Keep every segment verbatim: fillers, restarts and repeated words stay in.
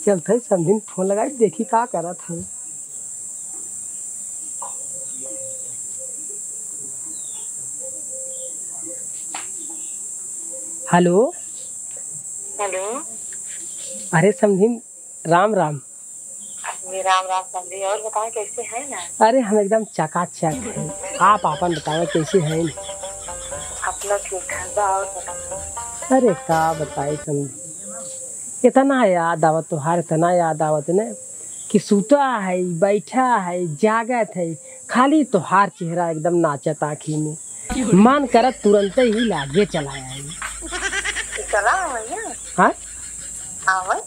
चलत है, समधिन फोन लगाई, देखी का करत है। हेलो। हेलो। अरे समधिन, राम राम। जी, राम राम समधी। और बताएं, कैसे हैं ना? अरे, हम एकदम चकाचक हैं। आप आपन बताओ, कैसे हैं? अपना ठीक है, तो और बताओ। अरे, का बताई समधी, इतना याद आवत तोहार, इतना याद आवत न कि सुता है, बैठा है, जागत है, खाली तोहार चेहरा एकदम नाचत आँखी में। मन करत तुरंते ही लागे चला आई। चला भैया। हाँ? हाँ भाई।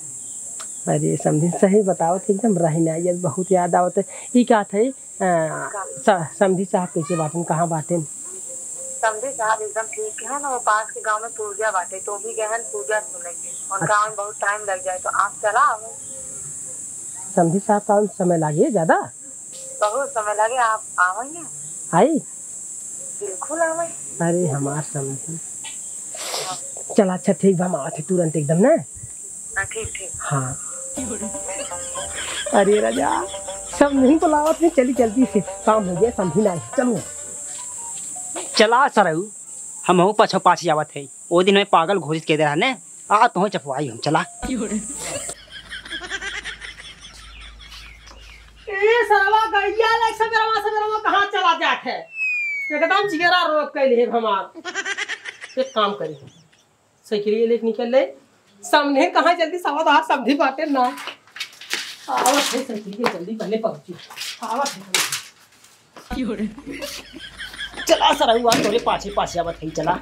अरे समधी, सही बतावत है, एकदम रही ना, ये बहुत याद आवत है। ई का थे, अ, का? स-, समधी साहब कैसे बाटेन, कहाँ बाटेन? समधी साहब एकदम ठीक है ना, वो पास के गांव में पूजा बाटे, तो भी गए हैं पूजा सुने। उनका अच्छा। आवे में बहुत टाइम लग जाए, तो आप चला आवे। समधी साहब का आवे में समय लागे ज्यादा? बहुत समय लागे, आप आवे ना। आई? बिल्कुल आवे। अरे हमार समधी। हाँ। चला, अच्छा ठीक बा, हम आवत है तुरंत एकदम ना। हाँ, ठीक, ठीक। हाँ। अरे राजा, समधी बुलावत है, चली जल्दी से, काम हो गया, समधी ना आई, चलो। चला सरऊ, हमहू पाछो पाछी आवत है। ओ दिन में पागल घोषित कइ दे रहा ने, आ तोहू चपवाई हम, चला। ए सरवा गैया ले सबेरवा सबेरवा कहाँ चला जात है? एकदम जिगरा रोक कइले है हमार। एक काम करी, साइकिल लेके निकल ले। समधी कहाँ जल्दी सवा दहा समधी बाटे ना। आवत है साइकिल के जल्दी पहले पहुँची। आवत है। चला सरहुआ तोरे पाछे पाछे आवत है, चला।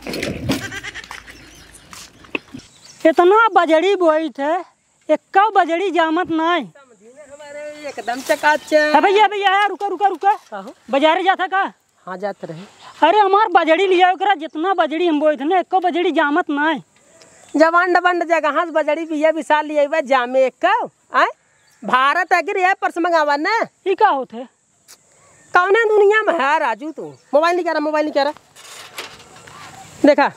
इतना बजड़ी बोइत है, एक्को बजड़ी जामत नाय। समधी ने हमारे एकदम चकाचक। अबे ये, अबे ये, रुका, रुका, रुका। का हो? बाजारे जाता का? हाँ, जात रहे। अरे, हमार बजड़ी लिया ओकरा, जितना बजड़ी हम बोए थे ना, एको बजड़ी जामत नाय। जवान डबंड जगह से बजड़ी बिया बिसार लिया बा, जामे एको, आय? भारत एग्री ऐप पर से मंगावा ना। ई का होत है? कौने दुनिया में है राजू तू? मोबाइल निकारा, मोबाइल निकारा। देखा,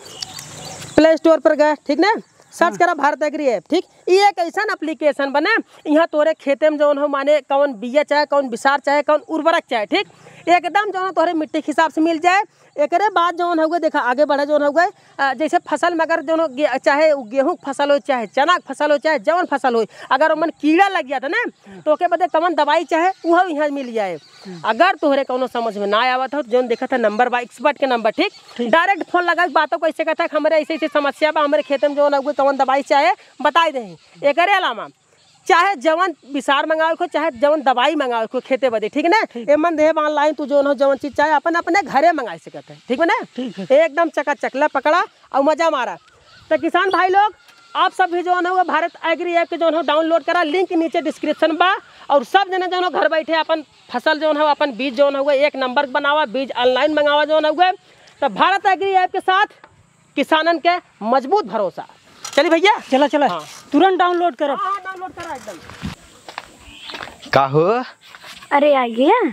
प्ले स्टोर पर गया, ठीक ना? सर्च हाँ। करा भारत एग्री ऐप, ठीक? ई एक ऐसन एप्लीकेशन बने, यहाँ तोरे खेते में जौन हो, माने कौन बिया चाहे, कौन बिसार चाहे, कौन उर्वरक चाहे, ठीक? एकदम जौन हो तोहरे मिट्टी के हिसाब से मिल जाए। एकरे बाद जौन हउए, देखा, आगे बढ़े जौन हउए, अ, जैसे फसल में अगर जौन हो गे-, चाहे उ गेहूँ के फसल हो, चाहे चना के फसल हो, चाहे जौन फसल हो, अगर ओमन कीड़ा लग जाता ना, तो ओके बदे कौन दवाई चाहे, उहो यहाँ मिल जाए। अगर तोहरे कौनो समझ में ना आवत हो, तो जौन देखत है नंबर बा, एक्सपर्ट के नंबर, ठीक? ठीक। डायरेक्ट फोन लगा के बातों को ऐसे कहता है कि हमरे ऐसे ऐसे समस्या बा, हमरे खेते में जौन हउए कौन दवाई चाहे, बताई देही। एकरे अलावा चाहे जवन बिसार मंगावे को, चाहे जवन दवाई मंगावे को खेते बदे, ठीक ना? ठीक। एमन देहे बा online, तू जवन हो, जवन चीज चाहे अपन अपने घरे मंगाए सकत है, ठीक बा ना? ठीक है। एकदम चकाचक, ला पकड़ा और मजा मारा। तो किसान भाई लोग, आप सब भी जवन हो भारत एग्री ऐप के जवन हो download करा, link नीचे description बा। और सब जने जवन हो घर बैठे अपन फसल जवन हो, अपन बीज जवन हो एक नंबर बनावा, बीज online मंगावा जवन हो। तो भारत एग्री ऐप के साथ किसानन के मजबूत भरोसा। चली भैया। चला, चला। हाँ। तुरंत download करब। हाँ, हाँ, download करा एकदम। का हो? अरे, आ गया।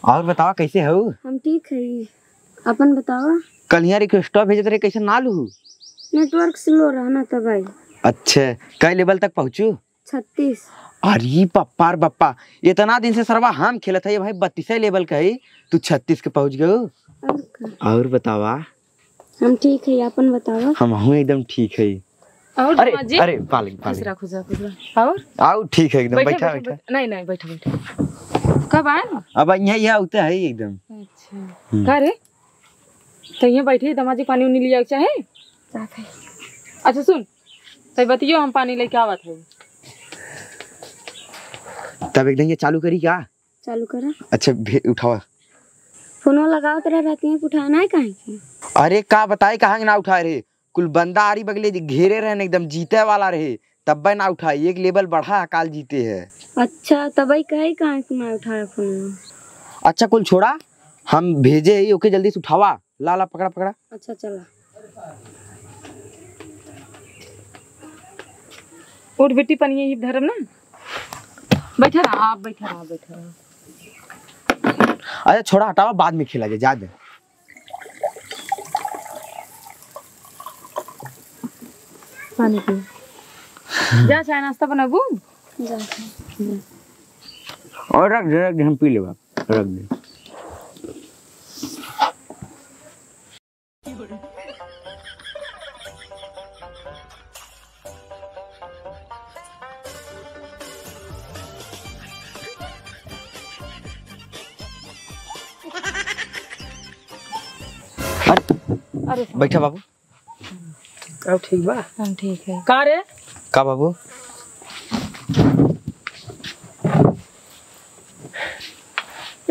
और बतावा, कैसे हो? हम ठीक है। अपन बतावा। कल यहाँ request भेजत रहे, कैसे ना लू? Network slow रहा ना तब आई। अच्छा, कई level तक पहुँचू? छत्तीस। अरे बप्पा रे बप्पा, इतना दिन से सरवा हम खेलत है, ये भाई बत्तीस level का है, तू छत्तीस के पहुँच गयो। और का? और बतावा? हम ठीक है, अपन बतावा। हमहू एकदम ठीक है। और अरे, दामाद जी? अरे, पालिंग, खुश पालिंग। रहा, खुश रहा, खुश रहा। और? आओ, ठीक है एकदम, बैठा, बैठा, बैठा। बैठा। नहीं, नहीं, बैठा, बैठा। कब आए? अब यहाँ, यहाँ होता है एकदम। अच्छा। हम्म। का रे? तो यहाँ बैठे, दामाद जी पानी उनी लिया चाहे? अच्छा सुन, तो बतियो, हम पानी लेके आवत है। तब एकदम ये चालू करी का? चालू करा। अच्छा, भे-, उठावा। फोनो लगावत रहे, रहती है, उठाए ना काहे की? अरे का बताए, कहाँ के ना उठाए रहे, कुल बंदा आरी बगले घेरे रहे न, एकदम जीते वाला रहे, तब्बे ना उठाए, एक level बढ़ा, काल जीते है। अच्छा, तबई कहे कहाँ की मैं उठाए फोन? अच्छा, कुल छोड़ा, हम भेजे ही, ओके जल्दी से उठावा। ला, ला, पकड़ा, पकड़ा। अच्छा, चला। उठ बेटी, पनिया ही धरब ना। बैठा रहा, आप बैठा रहा, बैठा रहा। अच्छा, छोड़ा, हटावा, बाद में खेला जाए, जा दे। पानी पी। जा चाय नाश्ता बनाबू। जा। और रख दे, रख दे, हम पी लेबा, रख दे। अरे, अरे। बैठा बाबू। अब ठीक बा? हम ठीक है। का रे? का बाबू?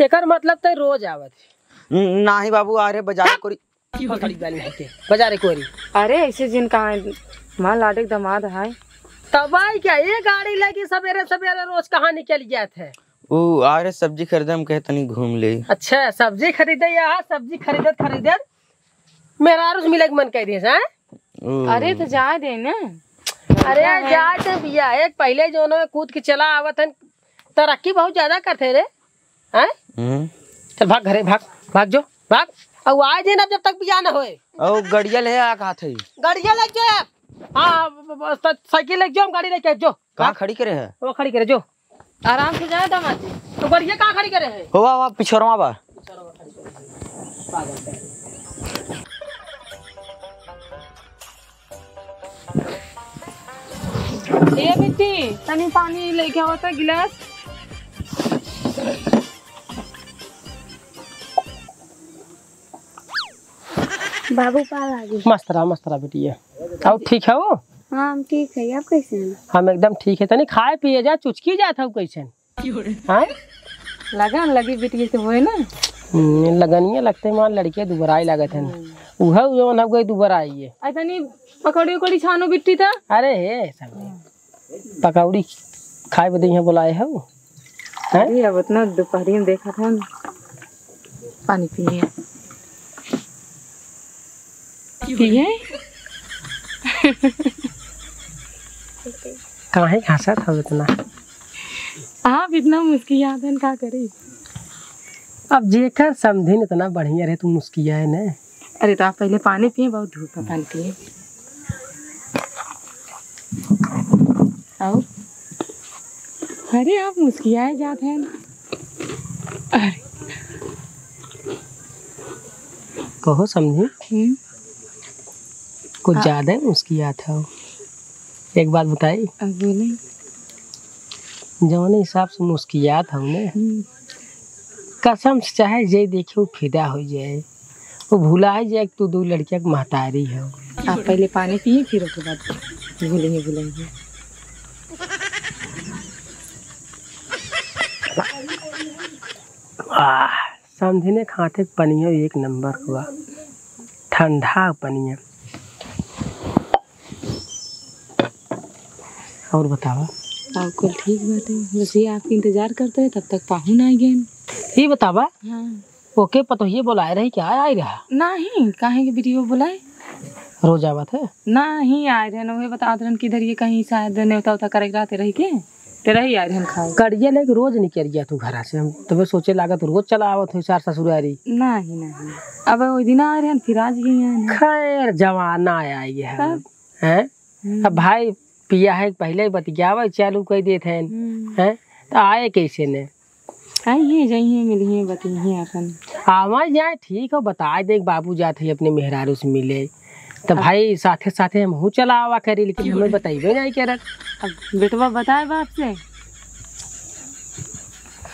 एकर मतलब तै रोज आवत है? न-, नाही बाबू, अरे बाजार कोरी। बाजार कोरी। अरे ऐसे जिन कहाँ है? माँ लाडे के दामाद है। तब आई क्या? ये गाड़ी लेके सवेरे सवेरे रोज कहाँ निकल गया थे? ऊ अरे सब्जी खरीदे, हम कहे तनी घूम ले। अच्छा, सब्जी खरीदे? यहाँ सब्जी खरीदत खरीदत मेहरारू से मिले के मन कह दिए, हैं? ओ। अरे, तो जाए दे ना। अरे, जाए दे बिया, एक पहिले जो ना कूद के चला आवत हन, तरक्की बहुत ज्यादा करते रे, हैं? हम्म। चल भाग घरे, भाग, भाग जो, भाग। अब आए दे ना जब तक बिया ना होए। ओ, गड़िया ले आ, कहा थे। गड़िया ले जो। हाँ, ब-, ब-, ब-, साइकिल ले जो, हम गाड़ी लेके जो। कहाँ भाग। खड़ी करे है? वो खड़ी करे जो। आराम से जाए दामाद जी। तो गड़िया कहाँ खड़ी करे है? हो, वाह, वाह, पिछोरवा बा। ए बिट्टी, तनी पानी लेके आओ तो गिलास। बाबू पाल आ गई। मस्त रहा, मस्त रहा बिटिया। और ठीक है वो? हाँ, हम ठीक है। आप कैसे हैं? हम एकदम ठीक है। तनी खाए पिए जा, चुचकी जात है कैसे? हाँ? लगन लगी बिटिया से होए ना। हम्म, लगनिया लगते मान लड़के दुबराई लागत है ना। हम्म। उहे जौन हम गई दुबराई है। आ तनी पकौड़ी उकौड़ी छानो बिट्टी था। अरे हे सब पकौड़ी खाए बदे यहाँ बुलाए हो। हैं? अरे अब उतना दोपहरी में देखा था ना। पानी पिए। पिए? काहे हंसत हो इतना? आप इतना मुस्कियात हन, का करी? अब जेकर समधिन इतना बढ़िया रहे, तू मुस्कियाए न। अरे, तो आप पहले पानी पिए, बहुत धूप है, पानी पिए। आओ। अरे, आप मुस्कियाए जात हैं। अरे। कहो समधिन, हम्म। कुछ हाँ। ज्यादा ही मुस्कियात हो। एक बात बताई? अब बोले। जौने हिसाब से मुस्कियात हो ने, हम्म। कसम से चाहे जे देखे वो फिदा हो जाए, वो भुला ही जाए कि तू दो लड़किया के महतारी हो। आप पहले पानी पिए, फिर ओके बाद भूलेंगे, भूलेंगे। आह, समधिने खाते पनियो एक नंबर हुआ, ठंडा पनिया। और बतावा? और कुल ठीक बाटे, बस ये आपके इंतजार करते हैं, तब तक पाहुन आ गए। ये बतावा? हाँ। ओके पतोहिए बोलाए रही क्या, आई रहा? नहीं, काहे के वीडियो बोलाए? रोज आवत है? नहीं, आए रहे, उहे बतात रहन कि इधर ये कहीं शायद नेवता उता करे के रहते रही के। तेरा ही आए रहन खाए। कड़िया लेके रोज निकल गया तू घरा से, हम तबे सोचे लागत रोज चला आवत हो सार ससुरारी। नहीं, नहीं, अब वो दिन आए रहन, फिर आज गई हैं। खैर, जमाना आए है। तब? हैं? हम्म। अब भाई पिया है, पहले ही बतियावे चालू कर देते हैं। हम्म। हैं? तो आए कैसे ने? आइए, जाइए, मिलिए, बतिए अपन। आवा जाए, ठीक हो, बताए दे, बाबू जात है अपने मेहरारू से मिले। तो हाँ। भाई, साथे साथे हमहू चला आवा करी, लेकिन हमें बताइबे नहीं करत। अब बेटवा बताए बाप से।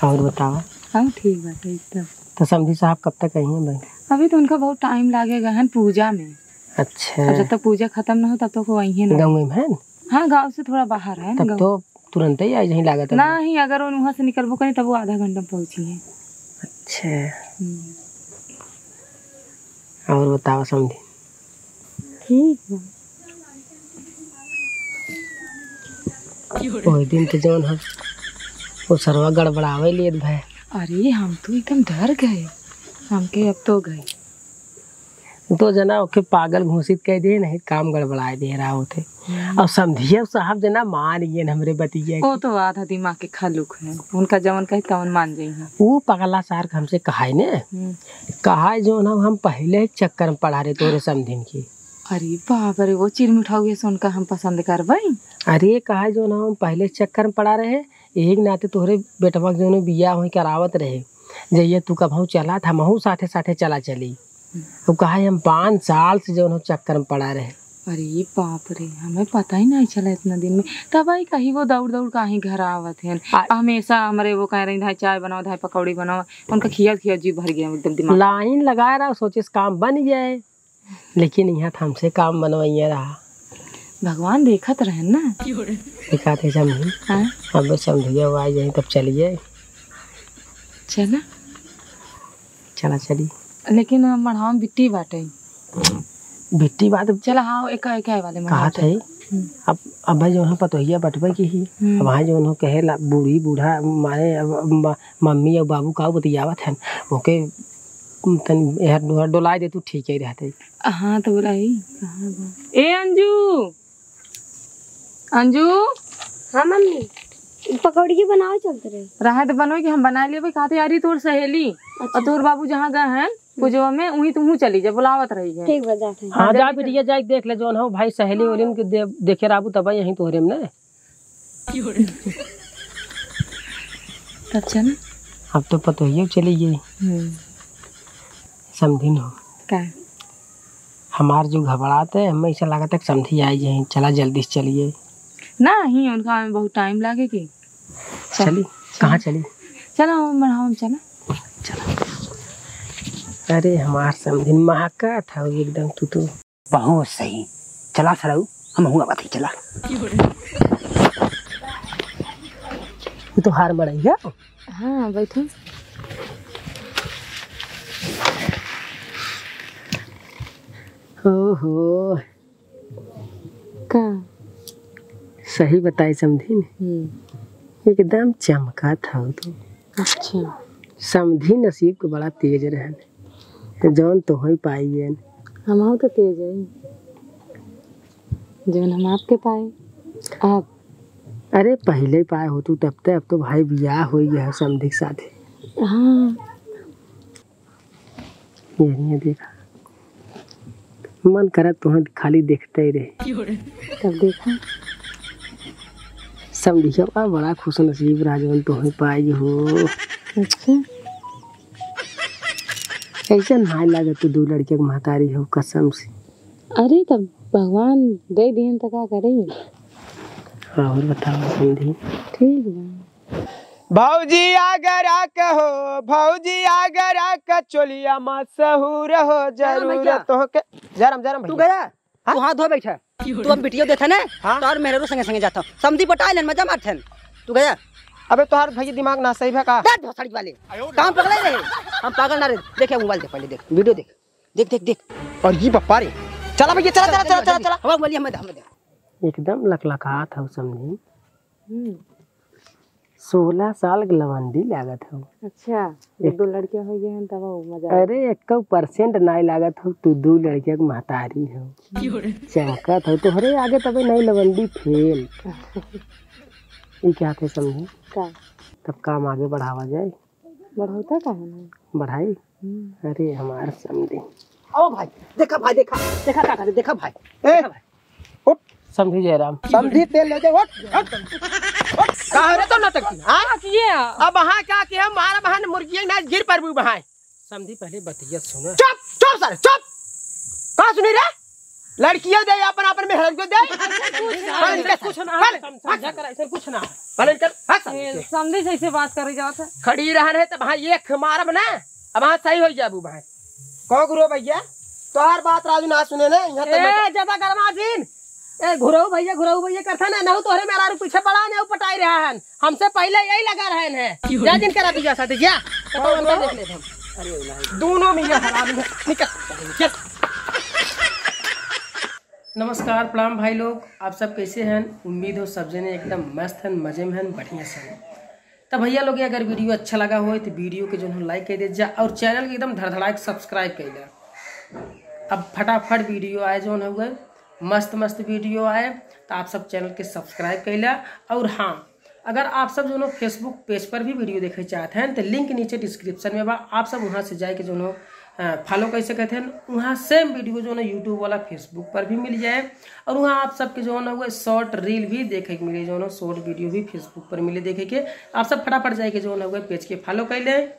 और बतावा? हाँ, ठीक बात है एकदम। तो समधी साहब कब तक आई हैं भाई? अभी तो उनका बहुत टाइम लागेगा है पूजा में। अच्छा। अब जब तक पूजा खत्म ना हो, तब तक वो आई हैं ना। गाँव में है ना? हाँ, गाँव से थोड़ा बाहर है ना तब गाँव। तो तुरंत ही आई जाई लागत है। नहीं, अगर वो वहाँ से निकलबो करें, तब वो आधा घंटा में पहुँची हैं। अच्छा। हम्म। और बताओ समधी। ठीक बा। ओह दिन तो जौन हम, वो सरवा गड़बड़ावे लिए भाई। अरे, हम तो एकदम डर गए, हमके अब तो गए। दो जना ओके पागल घोषित कर दिए, नहीं काम गड़बड़ाए दे रहा होते। हम्म। और समधिया साहब जना मान गए हमरे बतिया के। वो तो आधा दिमाग के खलुक है, उनका जवन कहे तवन मान जाइए। वो पगला सार के हमसे कहाई ने, हम्म। कहाई जो ना हम पहले ही चक्कर में पड़ा रहे तोरे समधिन की। अरे बाप रे, वो चिरमिट हउए से उनका हम पसंद करबई। अरे कहा जौन हम पहिले चक्कर में पड़ा रहे, यही के नाते तोहरे बेटवा के जौन बियाह वहीं करावत रहे। जइया तू कबहूँ चला त हमहूँ साथे साथे चला चली। अब कहा हम पाँच साल से जौन हम चक्कर में पड़ा रहे। अरे बाप रे, हमें पता ही नहीं चला इतना दिन में। तब आई कही वो दौड़ दौड़ काहे घर आवत हैं। आ- हमेशा हमरे वो कह रही, "धाई चाय बनाओ, धाई पकौड़ी बनाओ।" उनका खिया खिया जी भर गया एकदम दिमाग। लाइन लगाए रहा, सोचे से काम बन जाए। लेकिन यहाँ त हमसे काम बनवइया रहा। भगवान देखत रहन ना। देखा थे समधी। हाँ। अब समधिया वो आ जाए तब चलिए। चला। चला चली। लेकिन मढ़ावा में बिट्टी बाटे। बिट्टी बात चला, हाँ, एक, एक वाले मढ़ावा कहा थे। हम्म। अब, अब भाई जो है पतोहिया बटबे की ही। हम्म। अब वहाँ जो उन्हों कहे ला, बूढ़ी बूढ़ा मारे अब म-, मम्मी और बाबू का बतियावत हैं, ओके तन यार डो-, डोलाए दे तू, ठीक ही रहते। हाँ, तो बोला ही, कहाँ बा? ए अंजू, अंजू। हाँ मम्मी, पकौड़ी बनावे चलते रहे। रहे तो बनवे कि हम बना लेबे, कहते यार, ये तोर सहेली अच्छा। और तोर बाबू जहाँ गए हैं पूजवा में, वहीं तुमहू चली जा, बुलावत रही है। ठीक बा, जाते हैं। हाँ, हाँ, जा जल्दी बिटिया, चल। जा के देख ले, जौन हो भाई सहेली होलिन के दे-, देखे रहबू तब यहीं तोहरे में ना। तब चल। अब तो पतोहियो चली गई। हम्म। समधिन हो। का? हमार जो घबरात है, हमें ऐसा लागत है कि समधी आई जाए। चला जल्दी से चलिए। नहीं, उनका आवे में बहुत टाइम लागे कि। चल। चली? चल। कहाँ चली? चला, हम, हम चला। चला। अरे हमार समधिन महका था एकदम, तू तो। बहुत सही। चला सरऊ, हमहू आवत ही, चला। ये तो हार मड़ई है। हाँ, बैठो। ओहो। का? सही बताई समधिन। हम्म। एकदम चमकत हऊ तू। अच्छा। समधी नसीब के बड़ा तेज रहन, जौन तोहई पाइयन। हमहू तो तेज हई, जौन हम आपके पाए। आप? अरे पहिले पाए होतू तब ते, अब तो भाई बियाह होइ गया है समधी के साथे। हाँ। ये नहीं देखा, मन करत तोहई खाली देखते ही रहे। तब देखा। समधिया बड़ा खुश नसीब रहा जौन तोहई पाई हो। अच्छा। ऐसा नाय लागत तू दो लड़किया के महतारी हो कसम से। अरे तब भगवान दे दिहन त का करी? और बताओ समधी। ठीक बा। भौजी आगरा क हो, भौजी आगरा क चोलिया मशहूर हो, जरूर भैया। तोहके। जय राम, जय राम तू भैया। गया? हाँ? तू हाथ धो बैठा। तू हम बिटियो देथे ना, हाँ? तो और मेहरारू संगे संगे जाता। समधी पटाए लेन, मजा मारथेन। तू गया? अबे तोहार भैया दिमाग ना सही बा का? दे भोसड़ी वाले। काम पकड़े रहे। हम पागल ना रहे। देखे मोबाइल देख, पहले देख, वीडियो देख। देख, देख, देख। और ये बप्पा रे। चला भैया, चला, चला, चला, चला, चला। हवा बोलिए, हमें दे, हमें दे। एकदम लकलकात हऊ समधी। हम्म। सोलह साल के लवंडी लागत हऊ। अच्छा, एक एक दो लड़कियां हो गए हैं तब वो मजा आया। अरे, एक्को percent नाय लागत हऊ, तू दो लड़किया के महतारी हऊ। चमकत हऊ, तोहरे आगे तबे नहीं लवंडी फेल। ई क्या थे समधी? का? तब काम आगे बढ़ावा जाए। बढ़ौता काहे ना? बढ़ाई? हम्म। अरे हमार समधी। आओ भाई, देखा भाई, देखा, देखा का करे, देखा भाई, ए, देखा भाई। उठ। समधी जयराम। समधी तेल ले दे, उठ, उठ, उठ। कहाँ रे तो नटकी, हाँ? क्या किए? अब हाँ क्या किए? मारा बहन मुर्गिया ना गिर परबू बहाए। समधी पहले बतिया सुना। चुप, चुप सारे, चुप। कहाँ सुनी रे? लड़कियों दे, अपन, अपन मेहरारू को दे। ऐसे कुछ ना, चल, ऐसे कुछ ना, चल। समझा कर, ऐसे कुछ ना। चल, चल, हट, ए, चल। समधी जैसे बात करी जात है। खड़ी रहन है, तब हाँ, एक मारब ना, अब हाँ, सही हो जाबू भाई। कहो गुरु भैया, तोहार बात राजू ना सुने ना, यहाँ तक ए, मैं ज्यादा गरमा जिन। ए, घुरऊ भैया, घुरऊ भैया करता ना, नहु तोहरे मेहरारू पीछे पड़ा, नहु पटाई रहा है। हमसे पहले यही लगा रहे हैं। जा जिन करा दिया साथे, जा। तो हम देख लेते हम। अरे भाई, दोनों में ये हरामी है। निकल, निकल। नमस्कार, प्रणाम भाई लोग, आप सब कैसे हैं? उम्मीद हो सब जने एकदम मस्त हैं, मजे में हैं, बढ़िया से हैं। तो भैया लोग, अगर वीडियो अच्छा लगा हो तो वीडियो के जो है like कर दे जा और channel के एकदम धड़धड़ा के subscribe कर ले। अब फटाफट वीडियो आए, जो है मस्त मस्त वीडियो आए, तो आप सब channel के subscribe कर ले। और हाँ, अगर आप सब जो है Facebook page पर भी वीडियो देखे चाहते हैं तो link नीचे description में बा, आप सब वहाँ से जाके जो है फॉलो कर सकत हैं। वहाँ सेम वीडियो जौन है YouTube वाला Facebook पर भी मिल जाए, और वहाँ आप सबके जौन है वो शॉर्ट रील भी देखे के मिले, जौन है शॉर्ट वीडियो भी Facebook पर मिले देखे के। आप सब फटाफट जाके जौन है वो पेज के फॉलो कर लें।